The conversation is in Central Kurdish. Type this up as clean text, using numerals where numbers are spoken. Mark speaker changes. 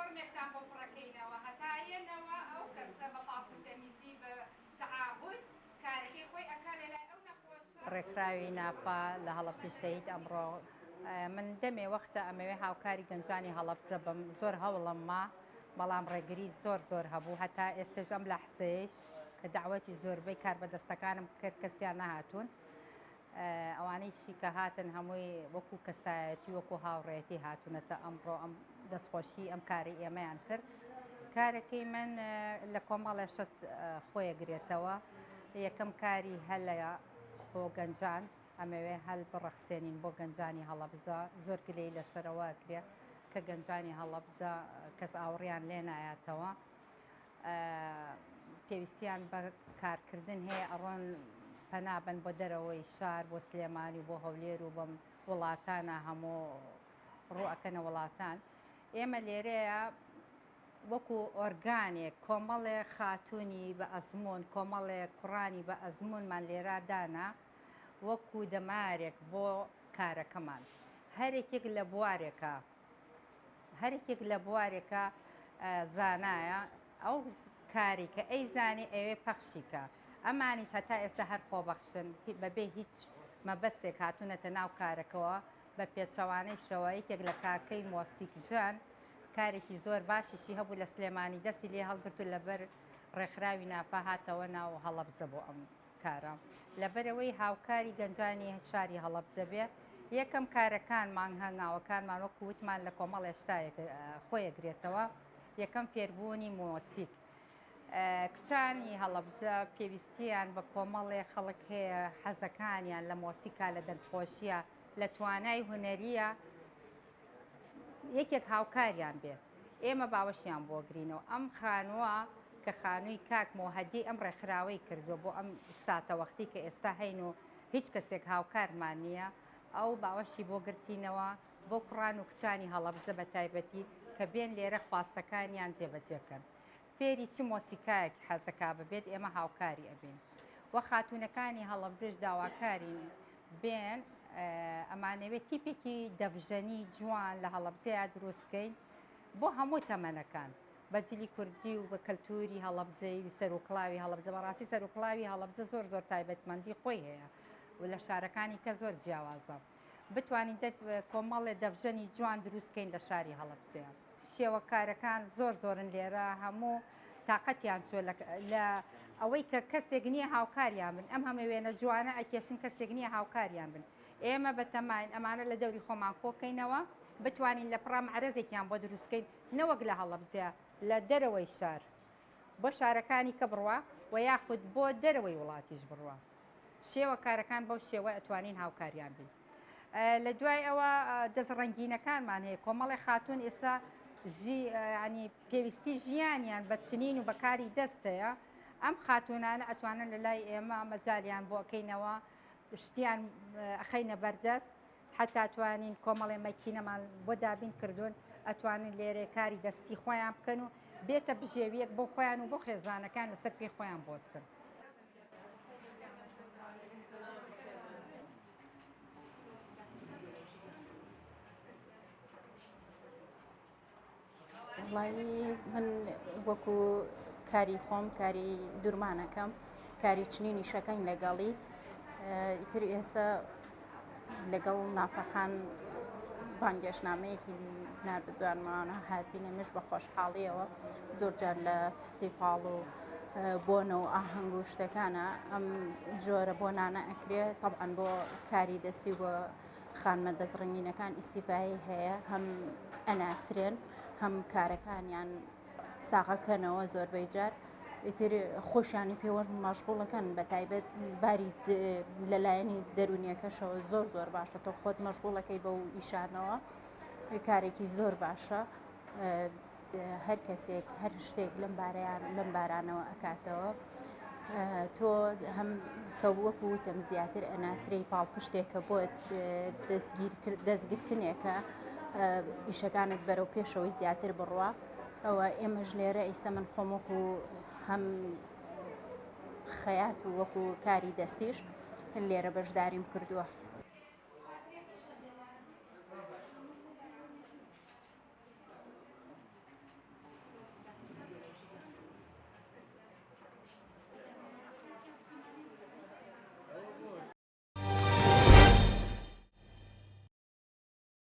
Speaker 1: فۆرمێکتان بۆ پڕەکەینەوە هەتا یەنەوە ئەو کەسە بە پاک و تەمیزی بە تەعاهود کارەکەی خۆی ئەکا لەلای ئەو نەخۆشە.
Speaker 2: ڕێکخراوی ناپا لە هەڵەبجەی شەهید ئەمڕۆ من دەمێ وەختە ئەمەوێ هاوکاری گەنجانی هەڵەبجە بم زۆر هەوڵم ما بەڵام ڕێگری زۆر زۆر هەبوو هەتا ئێستەش ئەم لەحزەیەش کە دەعوەتی زۆربەی کاربەدەستەکانم کرد کەسیان نەهاتوون ئەوانەیشی کە هاتن هەمووی وەکو کەسایەتی وەکو هاوڕێتی هاتوونەتە ئەمڕۆ ئەم دەستخۆشی ئەم کاری ئێمەیان کرد کارەکەی من لە کۆمەڵێ شت خۆیە گرێتەوە یەکەم کاری هەلە بۆ گەنجان ئەمەوێ هەل بڕەخسێنین بۆ گەنجانی هەڵەبجە زۆر گلەی لەسەرەوە کرێ کە گەنجانی هەڵەبجە کەس ئاوڕیان لێ نایاتەوە پێویستیان بە کارکردن هەیە ئەڕۆن پەنا بەن بۆ دەرەوەی شار بۆ سلێمانی و بۆ هەولێر و بەم وڵاتانە هەموو ڕوو ئەکەنە وڵاتان ئێمە لێرەیە وەکو ئۆرگانێک کۆمەڵێ خاتونی بە ئەزمون کۆمەڵێ کوڕانی بە ئەزمونمان لێرا دانا وەکو دەمارێک بۆ کارەکەمان هەرێکێک لە بوارێکە هەرێکێک لە بوارێکە زانایە ئەو کاری کە ئەیزانێ ئەوێ پەخشی کە ئەمانیش هەتا ئێستا هەر خۆبەخشن بەبێ هیچ مەبەستێک هاتوونەتە ناو کارەکەوە بە پێچەوانەیشەوە یەکێک لە کاکەی مۆسیکژەن کارێکی زۆر باشیشی هەبوو لە سلێمانی دەستی لێ هەڵگرت و لەبەر ڕێکخراوی ناپا هاتەوە ناو هەڵەبجە بۆ ئەم کارە لەبەرئەوەی هاوکاری گەنجانی شاری هەڵەبجە بێ یەکەم کارەکانمان هەنگاوەکانمان وەکو وتمان لە کۆمەڵێ شتایەک خۆیەگرێتەوە یەکەم فێربوونی مۆسیک کچانی هەڵەبجە پێویستیان بە کۆمەڵێ خەڵک هەیە حەزەکانیان لە مۆسیکا لە دەنگخۆشیە لە توانای هونەریە یەکێک هاوکاریان بێ ئێمە باوەشیان بۆ گرینەوە ئەم خانووە کە خانووی کاک مۆهەدی ئەم ڕێکخراوەی کردووە بۆ ئەم ساتەوەختی کە ئێستا هەین و هیچ کەسێک هاوکارمان نییە ئەو باوەشی بۆ گرتینەوە بۆ کوڕان و کچانی هەڵەبجە بە تایبەتی کە بێن لێرە خواستەکانیان جێبەجێکەن فێری چ مۆسیکایەک حەزەکا ببێت ئێمە هاوکاری ئەبین وە خاتوونەکانی هەڵەبجەش داواکارین بێن ئەمانەوێت تیپێکی دەفژەنی جوان لە هەڵەبجەیا دروستکەین بۆ هەموو تەمەنەکان بە جلی کوردی و بە کەلتوری هەڵەبجەی و سەروکڵاوی هەڵەبجە بەڕاستی سەروکڵاوی هەڵەبجە زۆر زۆر تایبەتمەندی خۆی هەیە و لە شارەکانی کە زۆر جیاوازە بتوانین کۆمەڵێ دەفژەنی جوان دروستکەین لە شاری هەڵەبجەیە. شێوەکارەکان زۆر زۆرن لێرە هەموو تاقەتیان چوە لە ئەوەی کە کەسێک نییە هاوکاریان بن ئەم هەمە وێنە جوانە ئەکێشن کەسێک نییە هاوکاریان بن ئێمە بەتەماین ئەمانە لە دەوری خۆمان کۆکەینەوە بتوانین لە پڕا مەعرەزێکیان بۆ دروستکەین نەوەک لە هەڵەبجە لە دەرەوەی شار بۆ شارەکانی کە بڕوا و یاخود بۆ دەرەوەی وڵاتیش بڕوا شێوەکارەکان بەو شێوە ئەتوانین هاوکاریان بین. لە دوای ئەوە دەست ڕەنگینەکانمان هەیە کۆمەڵی خاتون ئێستا ینی پێویستی ژیانیان بە چنین و بەکاری دەست هەیە ئەم خاتونانە ئەتوانن لە لای ئێمە مەجالیان بۆ ئەکەینەوە شتیان ئەخەینە بەردەست حتا توانین کۆمەڵی مەکینەمان بۆ دابین کردوون ئەتوانن لێرێ کاری دەستی خۆیان بکەن و بێتە بژێویەک بۆ خۆیان و بۆ خێزانەکان لەسەر پێی خۆیان بۆستن.
Speaker 3: وەڵایی من وەکو کاری خۆم کاری درمانەکەم کاری چنینی شەکەین لەگەڵی ئیتر ئێستا لەگەڵ نافەخان بانگێشنامەیەکی ناردوانمانە هاتینە مش بە خۆشحاڵیەوە زۆر جار لە فستیڤاڵ و بۆنە و ئاهەنگ و شتەکانە ئەم جۆرە بۆنانە ئەکرێ تەبعەن بۆ کاری دەستی و بۆ خانمە دەستڕەنگینەکان ئیسیفایی هەیە هەم ئەناسرێن هەم کارەکانیان ساغەکەنەوە زۆربەی جار ئیتر خۆشیانی پێوە مەشغوڵەکەن بە تایبەت باری لەلایەنی دەرونیەکەشەوە زۆر زۆر باشە تۆ خۆت مەشغوڵەکەی بەو ئیشانەوە کارێکی زۆر باشە هەر کەسێک هەر شتێک لەم بارەیان لەم بارانەوە ئەکاتەوە تۆ هەم کە وەکو وتم زیاتر ئەناسرەی پاڵپشتێکە بۆ دەستگرتنێکە ئیشەکانت بەرەو پێشەوەی زیاتر بڕوا ئەوە ئێمەش لێرە ئیستا من خۆم وەکو هەم خەیات و وەکو کاری دەستیش لێرە بەشداریم کردووە.